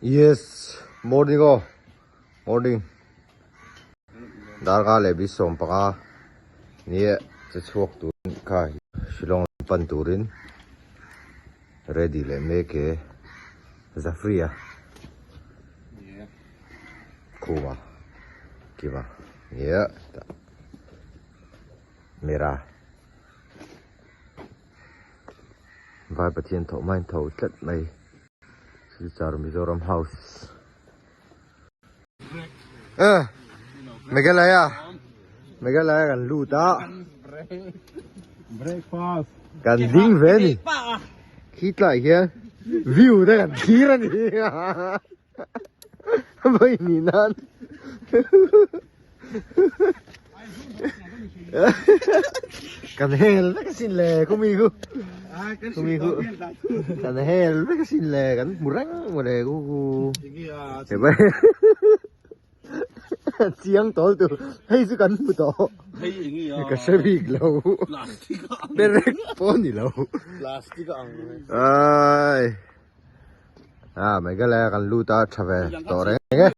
Yes morning aw morning darkar leh bi 15 nia che chhuak turin kha Shillong lam pan turin ready leh mek e Zafria khuma kima nia mera. Vai Pathian thawh hmain tho tlat mai Silchar Mizoram House e Meghalaya Meghalaya kan lut a Breakfast kan ding ve ni khi tlai hian view te kan thlir a ni Vawi ni nan kan hel vek asin le khumi khu khumi khu kan hel vek asin le kan hmu reng mawle khu khu chiang tawl tur hei chu kan hmu tawh ka hre bik lo perek pawh ni lo ai. A Meghalaya kan lut a tha ve tawh reng e.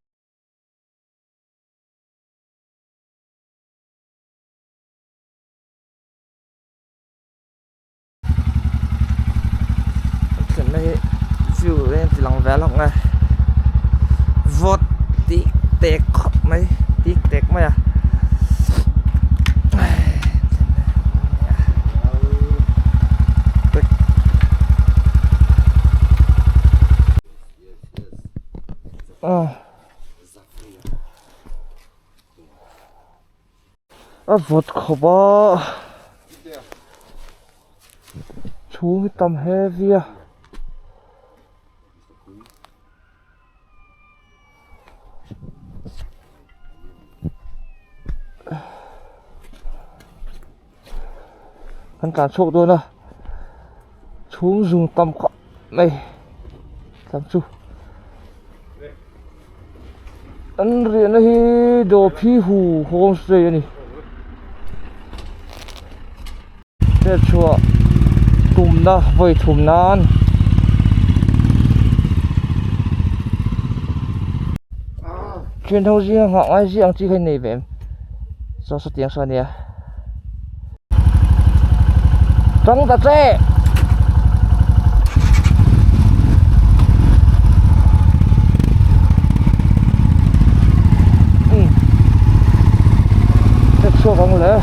Thlenna hi view eng ti lang ve lawk nge vawt tik tek khawp mai tik tek mai a. A vawt khawp a chhung hi tam heavy a. Kan tlan chhuak dawn a chhung zung tam khawp mai tam chu an riahna hi dawphi hu homestay a ni Hriatchhuah tumna vawi thum nan Thian ho zinga nghah ngai zia ang chi kha in nei ve em saw sawtiang saw ania tawng ta che. Chhuak ang le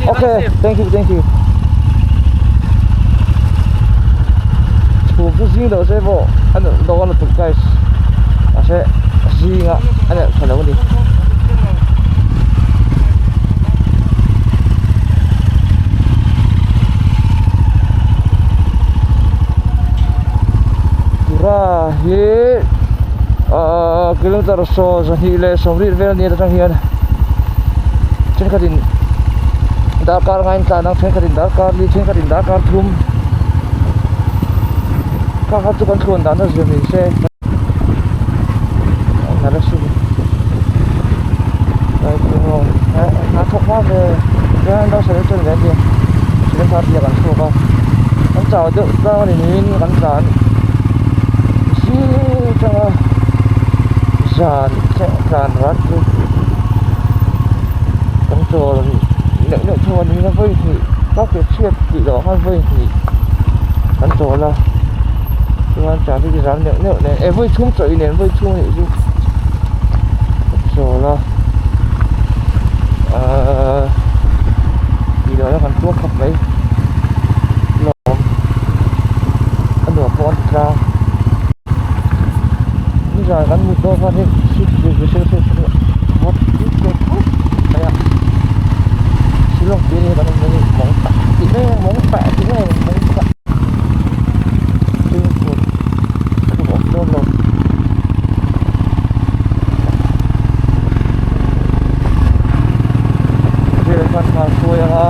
Okay thank you thank you Chhum chu zing deuh se pawh a neuh dawk a lutuk guys mahse zinga a neuh tha lo a ni. Tura hi ahh kilometer 220 vel ania atang hian thenkhatin darkar ngain tlan ang thenkhatin darkar li thenkhatin darkar thum kha kha chu kan thluan dan a zir ni se hna thawk hma ve chuan dang sawi chuan ve a nia thar te kan chhuak a kan chau deuh tlang a ni niin kan tlan zing atanga zan thleng tlan rat chu kan chawl neuh neuh thung a ni a vawi hnih ka ke chhiat tih loh khan vawi hnih kan chawl a chuan traffic jam neuh neuh nen eh vawi chhung chawih nen vawi chhung anih chu kan chawl a ahh tih loh na kan tuar khawp mai lawm a nuam pawh a ni tlang nizan kan mut dawn khan hei mai a Shillong tih hi kan awm dawn hi mawng tak tih mai a mawng tak tih mai a mawng tak fimkhur a awm dawn lo. Vel khan hma hruai ang a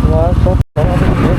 chuan saw tlai a ni leh.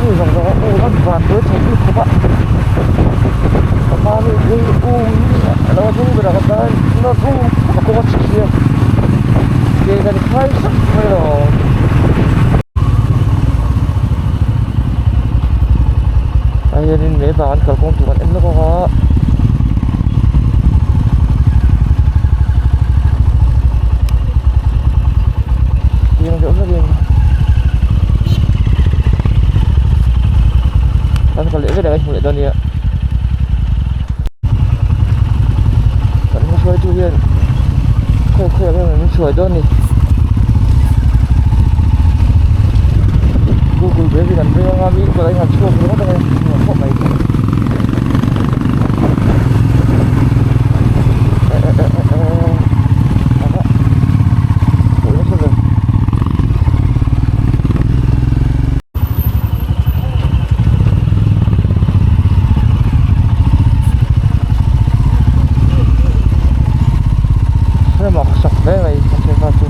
mi zawng zawng a um a van buai thei bik khawp a ka hma mi phei um a lo ding ber a ka tan nawr um a kawng a chhuk sia ke kan khai sak mai lo. Ah hianin mei vang an kalkawng tur kan en lawk a. Chiang deuh hlakin kan kal leh vek ang hmu leh dawn nia kan hma hruaitu hian khawi khawi ah emaw min hruai dawn a ni google map in an veng anga mi kawt ah hian an chhuak ringawt ang a khawp mai. Mak sak hle mai kan thianpa chu.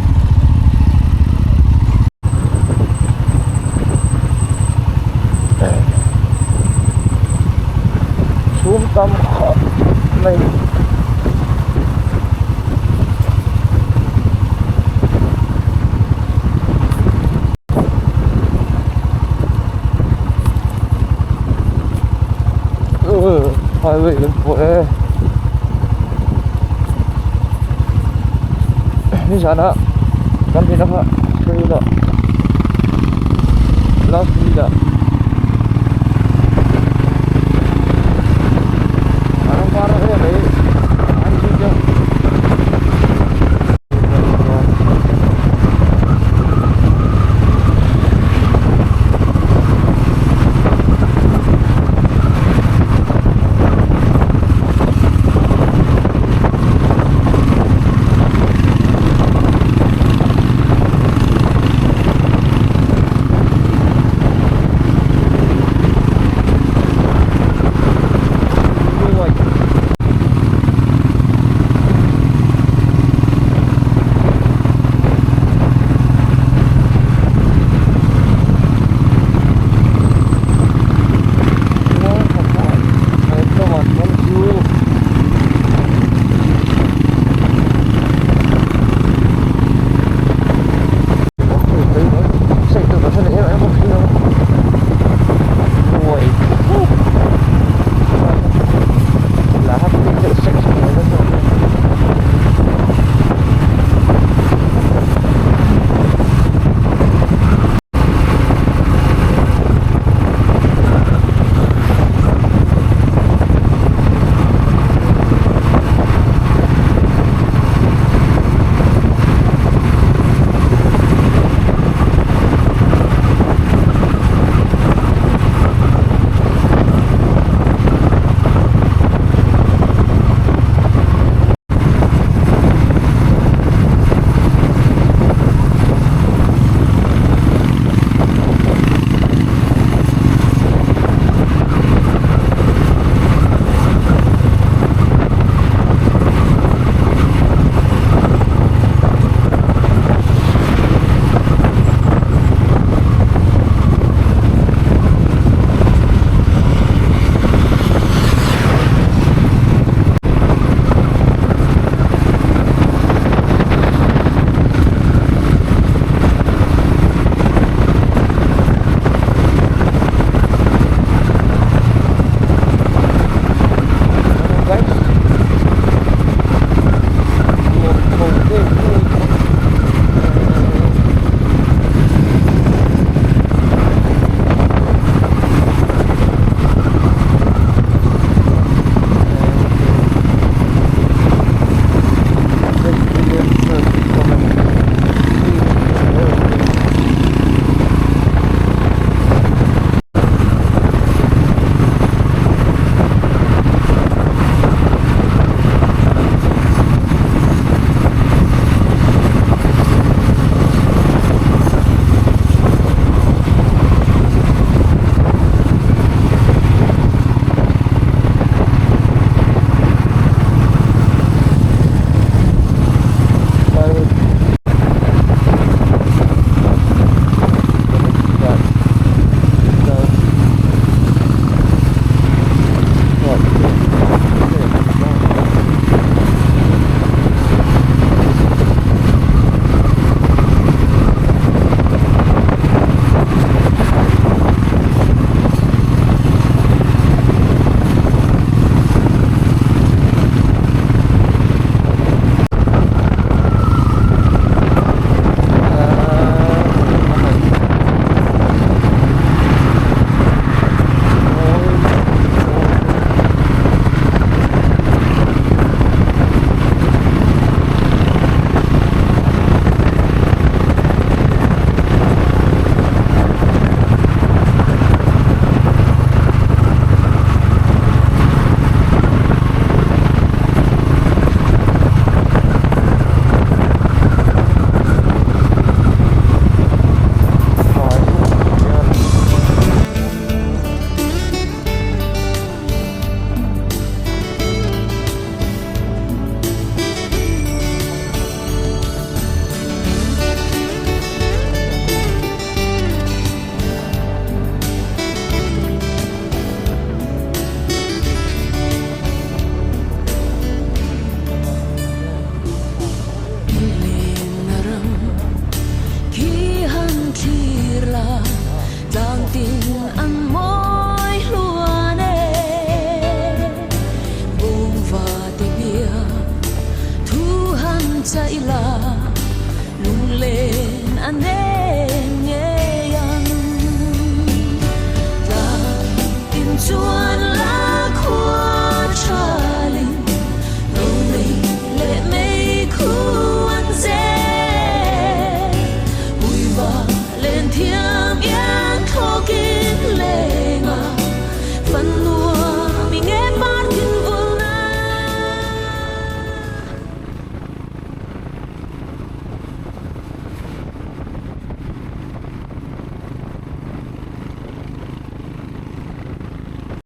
Chhum tam khawp mai. Highway kan pawh e. Nizana kan rin a kha trail ah last minute ah a rawng var em mai an zui deuh. chuan.